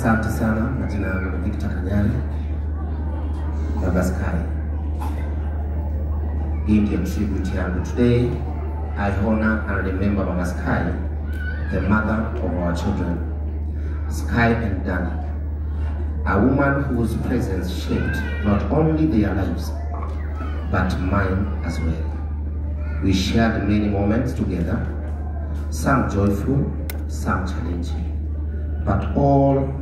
Asante sana. Majina yangu ni Victor Kanyari, Baba Sky. Hii ndiyo tribute yangu. Today I honor and remember Mama Sky, the mother of our children, Sky and Danny, a woman whose presence shaped not only their lives, but mine as well. We shared many moments together, some joyful, some challenging, but all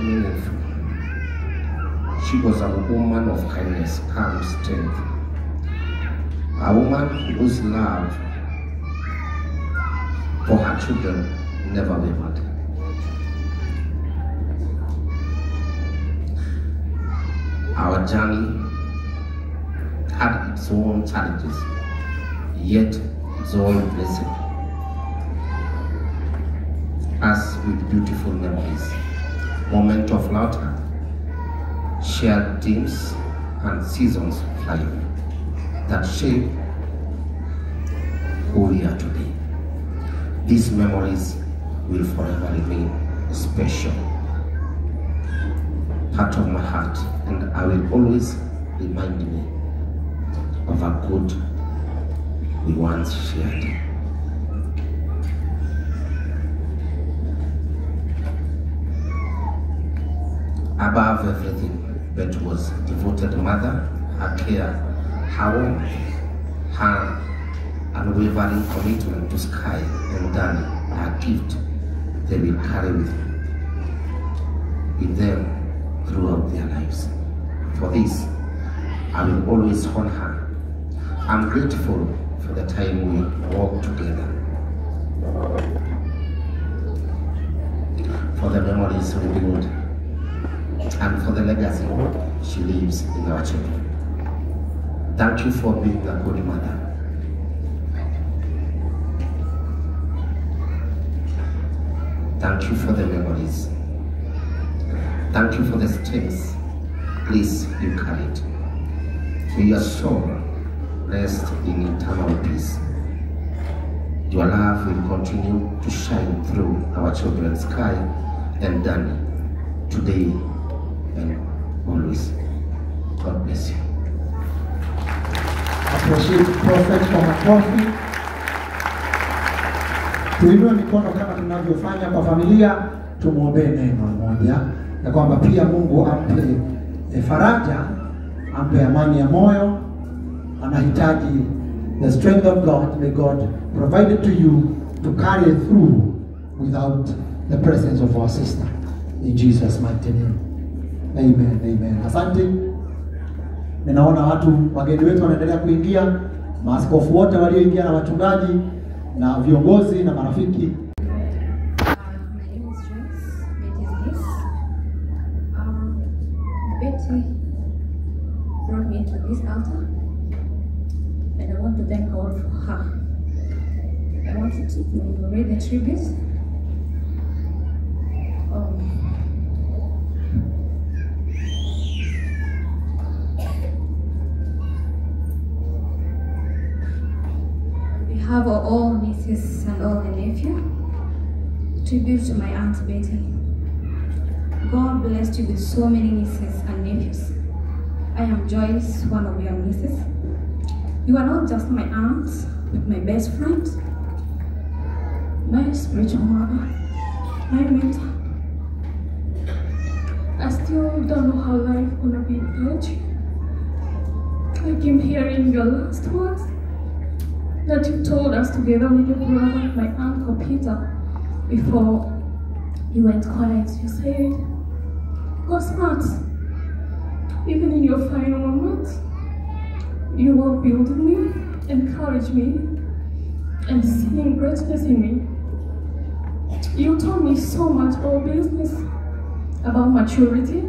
meaningful. She was a woman of kindness, calm strength, a woman whose love for her children never wavered. Our journey had its own challenges, yet its own blessing. Us with beautiful memories, moment of laughter, shared dreams, and seasons of life that shape who we are today. These memories will forever remain a special part of my heart, and I will always remind me of a good we once shared. Above everything, Beth was a devoted mother. Her care, her warmth, her unwavering commitment to Sky and Danny are a gift they will carry with them throughout their lives. For this, I will always honor her. I'm grateful for the time we walked together, for the memories we built, and for the legacy she leaves in our children. Thank you for being a good mother. Thank you for the memories. Thank you for the strength. Please, you carried. May your soul rest in eternal peace. Your love will continue to shine through our children, Sky and Danny, today and always. God bless you. Appreciate Prophet kwa makofi. Tuinue mikono kama tunavyofanya kwa familia, tumuombee neno moja, na kwamba pia Mungu ampe faraja, ampe amani ya moyo. Anahitaji the strength of God. May God provide it to you to carry it through without the presence of our sister. In Jesus' mighty name. Amen, amen. Asante. Ninaona watu wageni wetu wanaendelea kuingia, maaskofu wote walioingia na wachungaji na viongozi na marafiki. My name is Joyce. Betty's niece. Betty brought me to this altar, and I want to thank God for her. I want to read the tribute. On behalf of all nieces and all the nephew, tribute to my Aunt Betty. God blessed you with so many nieces and nephews. I am Joyce, one of your nieces. You are not just my aunt, but my best friend, my spiritual mother, my mentor. I still don't know how life gonna be without you. I came hearing your last words that you told us together with your brother, my uncle Peter, before you went quiet. You said, "Go smart." Even in your final moment, you were building me, encouraged me, and seeing greatness in me. You taught me so much about business, about maturity,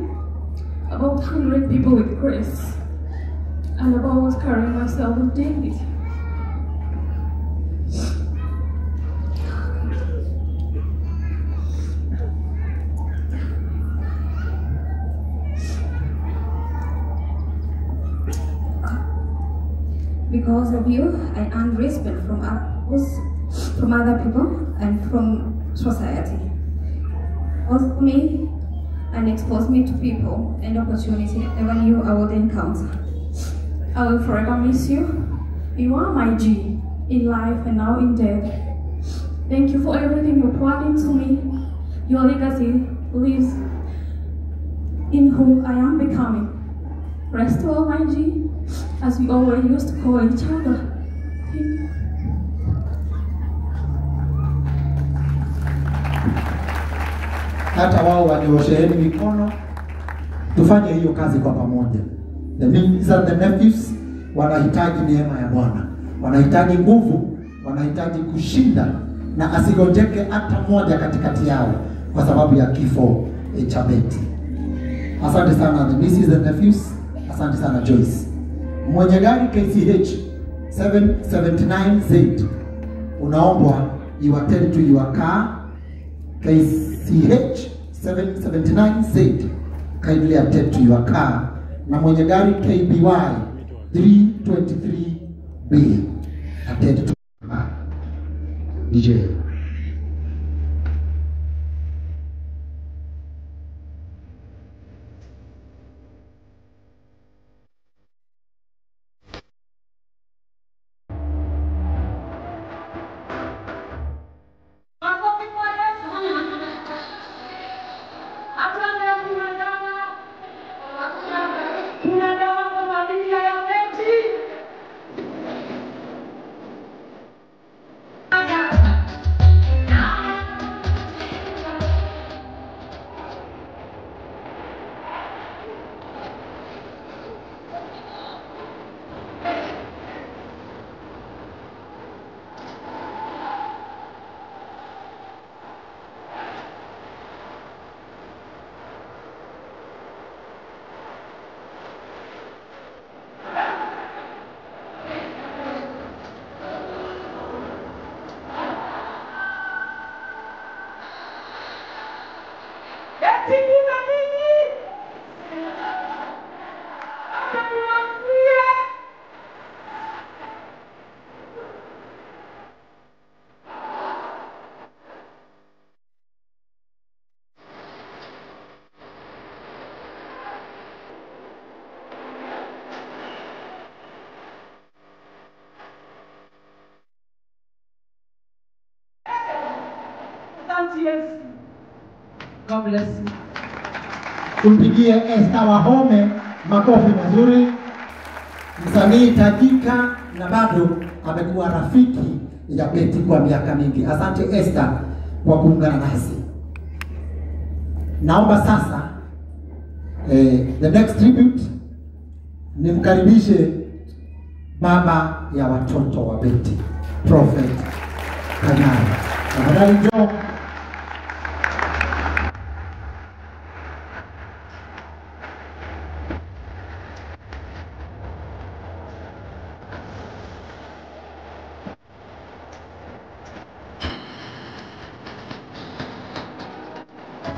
about handling people with grace, and about carrying myself with dignity. Because of you, I earned respect from others, from other people, and from society. Also me and exposed me to people and opportunity I never knew I would encounter. I will forever miss you. You are my G in life and now in death. Thank you for everything you poured into me. Your legacy lives in who I am becoming. Rest well, my G, as we always used to call each other. Thank you. Hata wao wanyoosheeni mikono, tufanye hiyo kazi kwa pamoja. The nieces and the nephews wanahitaji neema ya Bwana, wanahitaji nguvu, wanahitaji kushinda, na asigonjeke hata mmoja katikati yao kwa sababu ya kifo cha Betty. Asante sana the nieces and nephews, asante sana Joyce. Mwenye gari KCH 779Z unaombwa you attend to your car. KCH 779Z, kindly attend to your car. Na mwenye gari KBY 323B, attend to your car. DJ. Yes. God bless you. Tumpigie Esther Wahome makofi mazuri. Msanii tajika na bado amekuwa rafiki ya Betty kwa miaka mingi. Asante Esther kwa kuungana nasi. Naomba sasa the next tribute nimkaribishe baba ya watoto wa Betty, Prophet Kanyari. Tafadhali njoo.